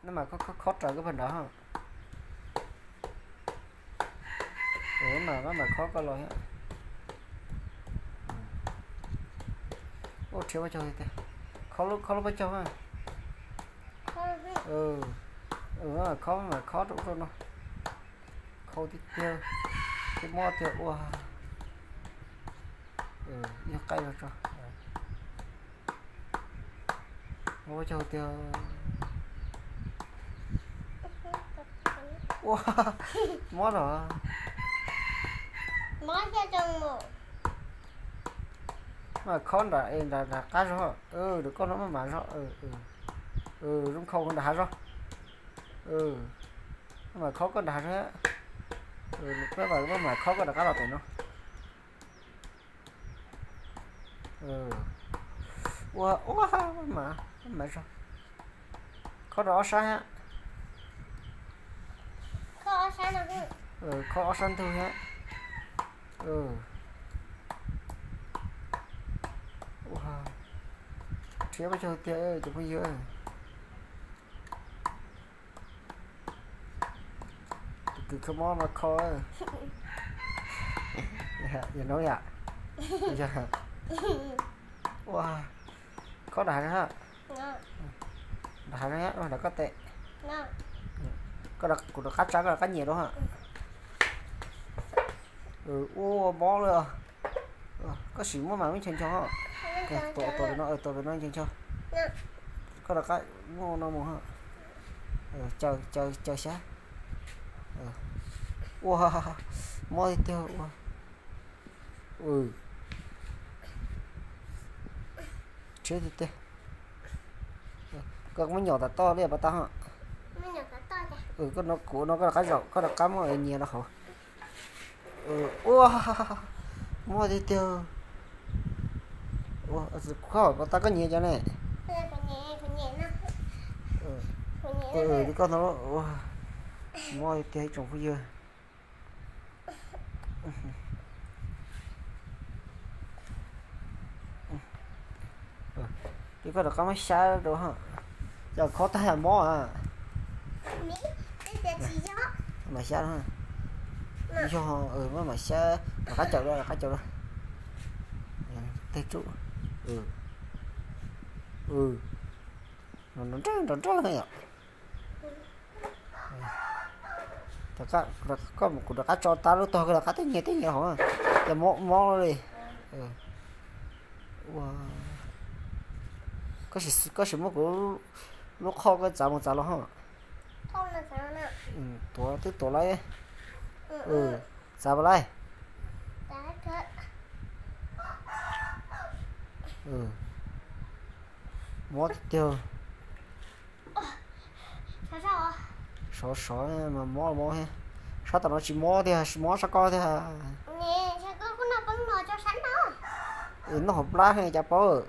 Neb mam khob khob raws koj pawg nrad ho. Mas, mas khob koj los thiab. Ua rhiav pob caug tiag tiag. Khob lub, khob lub pob caug na. Khob, khob rau ub rau no. Khau tiag tiag. Thiab mob tiag ua. Ib qaib tso. Mob pob caug tiag. Ua, mob lawm. Mas khob nram, nram, nram qab zog. Nram koj no maj mam zog. Zoo khau nram hav zog. Maj mam khob koj nram hav zog. Peb mam, maj mam khob koj nram qab los pem no. Ua, ua, maj mam, maj mam zog. Khob rau ob sab thiab. Khob ob sab ntug thiab. Ua, rhiab pob caug tiag cov phooj ywg. Tus kws kho mob no kho. Yog no yom. Ua, khob nram hav, nram hav, nram koj tes. Koj, kuv rov qab tsa koj rov qab nyiam dua. Ua mob li. Koj sim muab mas muab ncho ncho. Tuav, tuav pem no, tuav pem no ncho ncho. Koj rov qab muab no mus. Caw, caw, caw xyab. Ua, mob tiag tiag ua. Rhiab tiag tiag. Koj muab nyom tom toj li pas tas ho. Koj no kuv no koj rov qab zaum, koj rov qab muab nyias rau hauv. Ua, mob tiag tiag. Koj pas tas koj nyias cov ne. Li koj no, mob tiag tiag ib tsoom phooj ywg. Li koj rov qab muab xyab rau, yog khob tag yam mob a. Mam xyab, yog, mam xyab, rov qab caum, rov qab caum. Tej tsuj. Nrov nrab, nrov nrab yom. Kuv rov qab tso tab lub tog, koj rov qab tib nyias tib nyias hauv, ces mob mob li. Koj sim muab kuv lub qhov koj txav mus txav los ho. Tuav twb tuav lawm. Txav pas lawm. Mob tiag tiag. Sov sov mas mob mob thiab. Sab tom no tsis mob tiag, mob sab koj tiag. Noj hauv plab cas paub.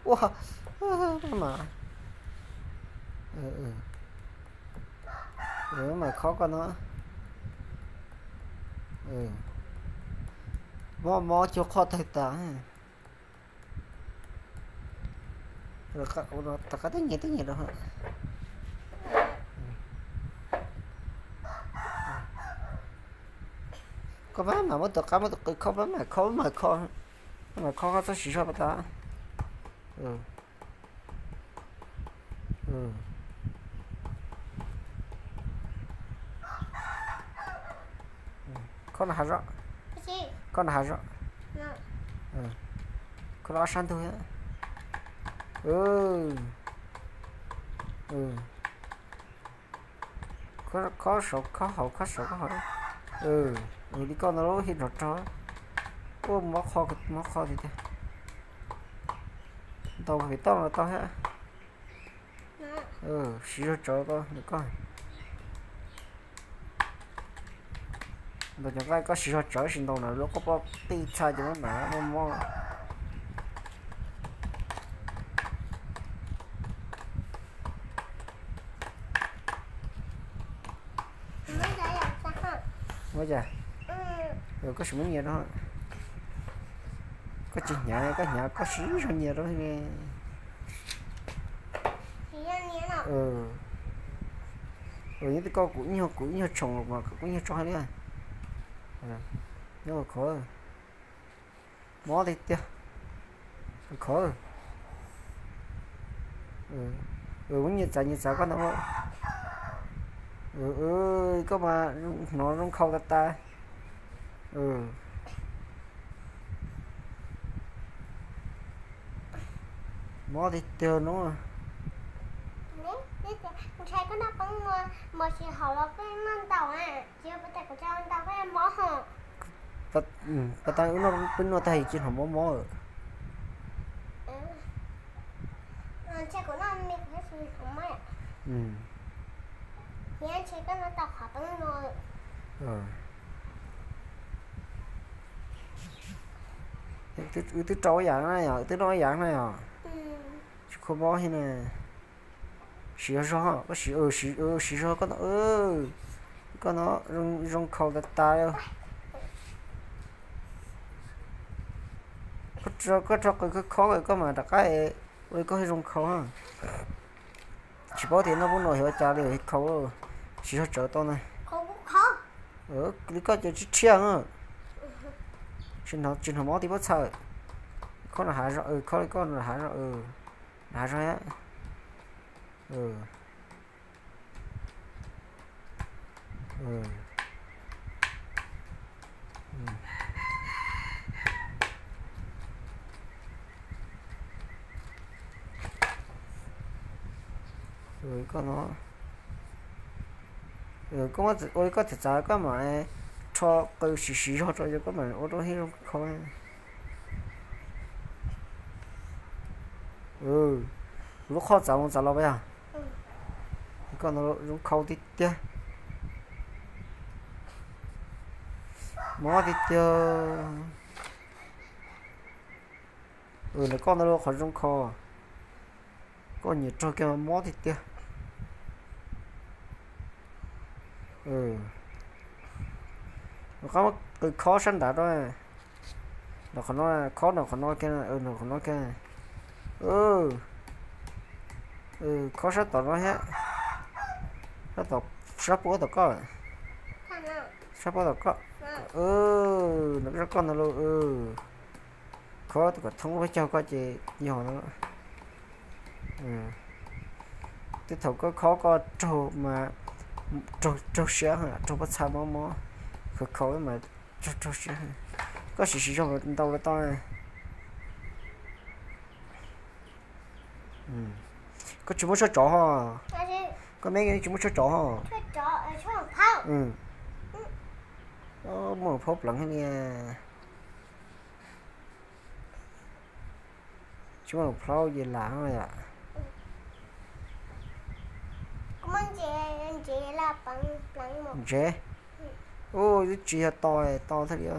Ua, mas, mas khob koj no. Mob mob cuag qhov tawg tas. Rov qab tib nyias tib nyias rau. Koj maj mam muab tus qab muab tus qw khob, maj mam khob, maj mam khob, maj mam khob, koj txhob siv zog pas tas. Khob nram hav zog, khob nram hav zog, khob rau ob sab ntug thiab. Khob saud khob hauv, khob saud khob hauv. Li koj ntawd lub hib nrov rog. Ua mob qhov, mob qhov tiag tiag. Ntaus pem toj los tau thiab. Siv zog tsawv tau ntawm koj. Ntaus cov nqaij koj siv zog tsawv, tsis ntaus na lub qhov pob tij txha ces muab na mob mob. Muab cas? Koj sim muab nyias rau. Koj tsis hnyav, koj hnyav koj siv zog nyias rau ne. Yog tias koj kuv ib nyuag, kuv ib nyuag tshoom los mas kuv ib nyuag tso hais li. Nyob khov, mob tiag tiag. Khov. Muab nyias txav nyias txav koj ntawd. Koj mas hnov zoo nkhaus tas tas. Mob tiag tiag no. Ntshai koj noj peeb muas, muas tsis haum los koj noj ntau na. Tsis yog pas tas kuv tso ntau koj mob ho. Pas tas wb noj peb noj tag tsis hnov mob mob lawm. Ntshai kuv noj me kuv tsis hnov mob. Ntshai koj noj tau qhov peeb no. Wb twb rau ib yam na yom, wb twb noj ib yam na yom. Tsis khuv mob thiab na. Siv zog zog, koj siv, siv zog koj no, koj no zoo nkhaus tas tas li. Koj rho qws khob khob koj mam rov qab ua li koj zoo nkhaus. Tsis paub tias noj pub no yog ua cas li khaus. Siv zog tsawv tau na. Li koj ces tsis tshiab. Tsis hnov mob tib pob txha. Khob no hav zog, khob li koj no hav zog, hav zog. Koj no, koj ua li koj txav txav koj mam rho qws siv siv zog rau yog koj mam ua rau thiab zoo khaus. Lub qhov txav mus txav los pas yog. Koj no zoo khaus tiag tiag. Mob tiag tiag. Ntawm koj ntawd lub qhov zoo khaus. Koj nyiam raug kiag mas mob tiag tiag. Rov qab muab qws khob sab nrad rau. Ntawm qhov no, khob ntawm qhov no kiag, ntawm qhov no kiag. Khob sab tom no thiab. Sab tom, sab puab tom koj. Sab puab tom koj. Ntawm zaj koj ntawd lauj. Khob tus kom thoob lub peb caug koj ces yog no. Tej thaum koj khob koj raug mas raug siab, raug pob txha mob mob, khaus khaus mas raug raug siab. Koj siv siv zog ntau los tau. Koj tsis muab tshuaj tsov ho. Koj me tsis muab tshuaj tsov ho. Muaj phauj pleev li. Tsis muaj plhaub ces lam yom. Ntsev. Ub, twb tsis yog to, to thiaj li.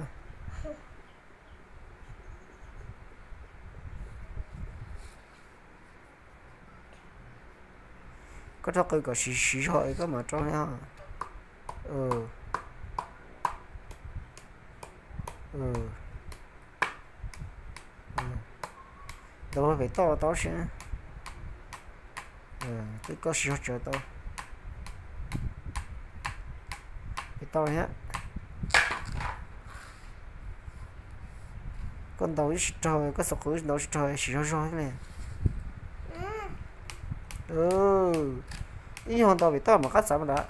Koj rho qws kom siv siv zog es koj mam rau li. Tau pem toj tau siab. Twb koj siv zog tsawv tau. Pem toj thiab. Koj ntaus ib tsis raug, koj xov qws ntaus tsis raug, siv zog zog thiab ne. Ib nyuag ntaus pem toj mam qab txav mus nrad.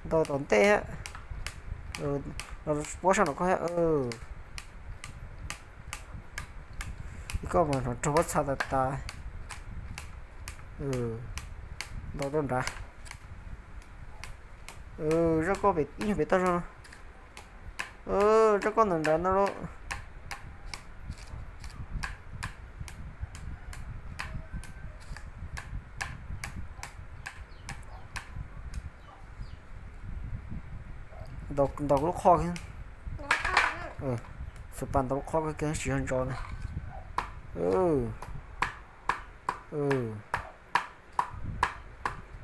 Ntaus tom ntej thiab. Los puab sab nraum koj thiab. Koj mas hnov raug pob txha tas tas. Ntaus rau nrad. Zaj koj ib nyuag pem toj zog. Zaj koj ntaus nrad no lauj. Ntaus lub qhov kiag. Xus pas ntaus lub qhov kiag siv zog ntso na.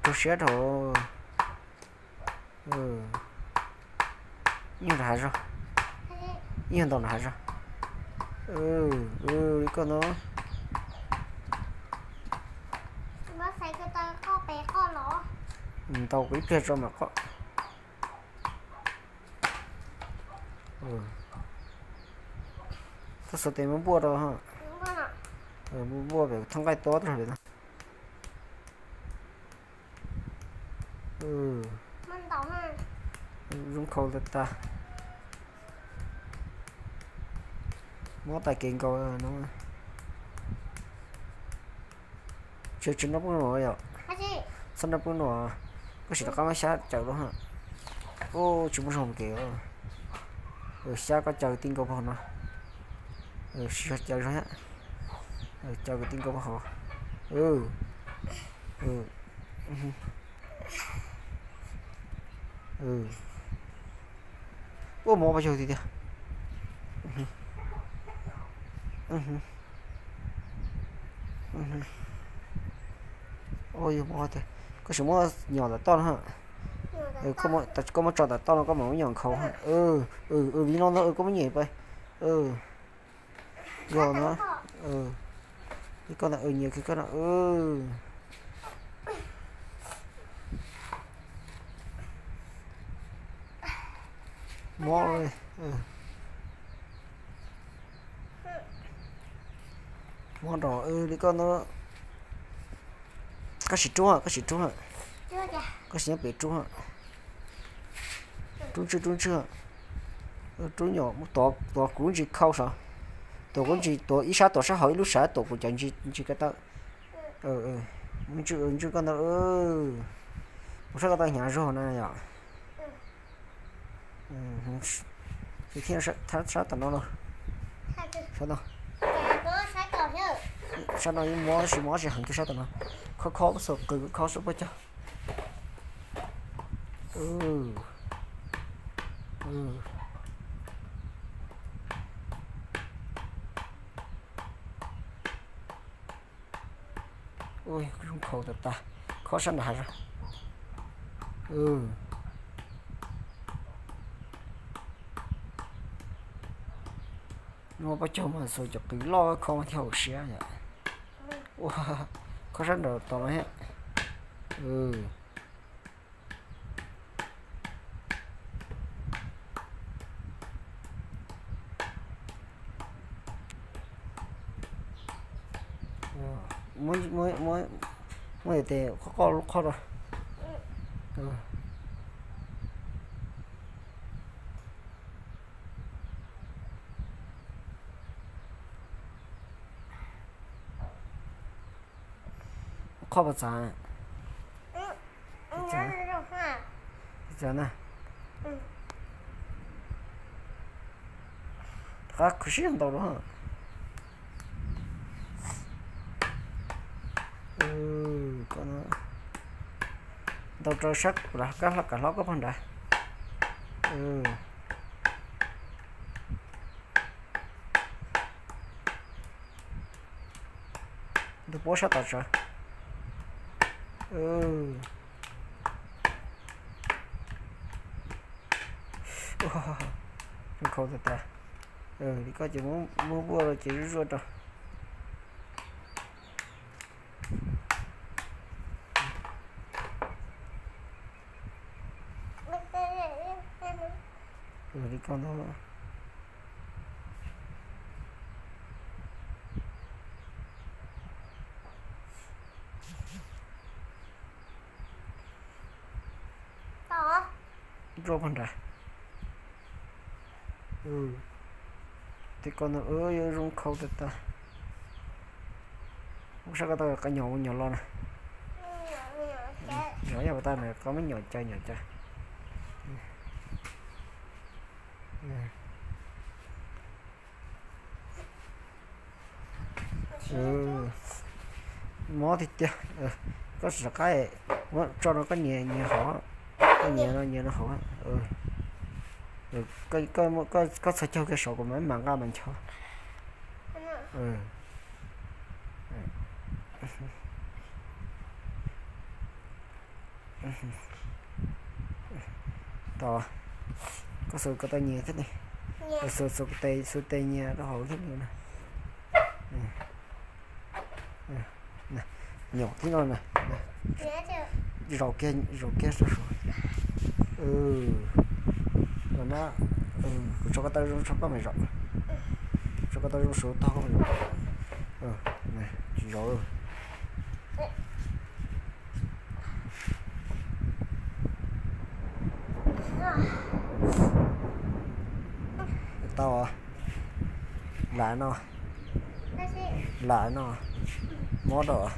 Rau siab dhau. Ib nyuag rau hav zog. Ib nyuag ntaus nram hav zoov. Li koj no. Ntaus kuv ib pliag tso mam qoj. Koj xuas tes muab npuaj rau. Npuaj pem thoob nqaij tob rau pem no. Zoo nkhaus tag tag. Mob tas kev nkaus no. Tsis, tsis nrog pub nuam yom. Txhob nrog pub nuam. Koj sim rov qab muab xyab caws rau ha. Ub, tsis muaj zog kev. Xyab koj caws ti nkaus pag hauv no. Sib zog caws zog thiab. Caws kwv tij nkauj pab hov. Ua mov pab caug tiag tiag. Ua yog mov tiag. Koj sim muab nyom tom toj no. Koj muab tso tom toj no koj mam muab nyom nkhaus. Vim no ntag, koj muab nyem pais. Yog no. Li koj na, nyias kiag koj na. Mob, mob nrog li koj no. Koj sim rub, koj sim rub. Koj sim nyob pem rub. Rub ntswg, rub ntswg. Rub nyom, tuav kuv ntsis khau sav. Tuav kuv ntsis, tuav ib sab tuav sab hauv, ib lub sab tuav kuv cov ntsis ko taw. Ntswg, ntswg koj ntawd. Kuv saib koj tau hnyav zog na yom. Thiab sab tom no los. Sab no, sab no yeej mob, tsis mob tsis heev kiag sab tom no. Khob khob xaus qws khob xaus pab caug. Ua zoo nkhaus tas tas, khob sab nram hav zoov. No pab caug mas xaus cov qws loj khob mas thiaj haum siab yom. Ua khob sab nram tod no thiab. Muab tes qoj qoj lub khob rau. Khob puas txav? Txav na. Rov qab khuv sib ntau rau. Ntau rau sab kab hlob kab hlob koj pog nrad. Ntug puab sab tom tsawv. Zoo nkhaus tas tas. Li koj ces muab npuaj rau ces zuj zuaj rau. Li koj ntag. Roj pog nrad. Tej ko no yuav zoo nkhaus tas tas. Ua saib koj tau qee nyom ua nyom los na. Nyom yog pas tas na, koj muab nyom caw nyom caw. Mob tiag tiag. Koj rov qab muab tso rau koj niam nyias hov, koj nyias no nyias no hov. Koj txhos caug kiag saum kuv mam mam nqa mas ncho. Tos, koj xav kom tau nyias thiab ne. Xuas, xuas tes, xuas tes nyias rau hauv thiab na. Nyom thib no na. Zaum kiag, zaum kiag sab saud. Los na, kuv tso ko taw zoo tso koj mam zaum. Tso ko taw zoo saud tog koj mam zaum. Tsis zaum. Tau. Lam no. Lam no. Mob dam.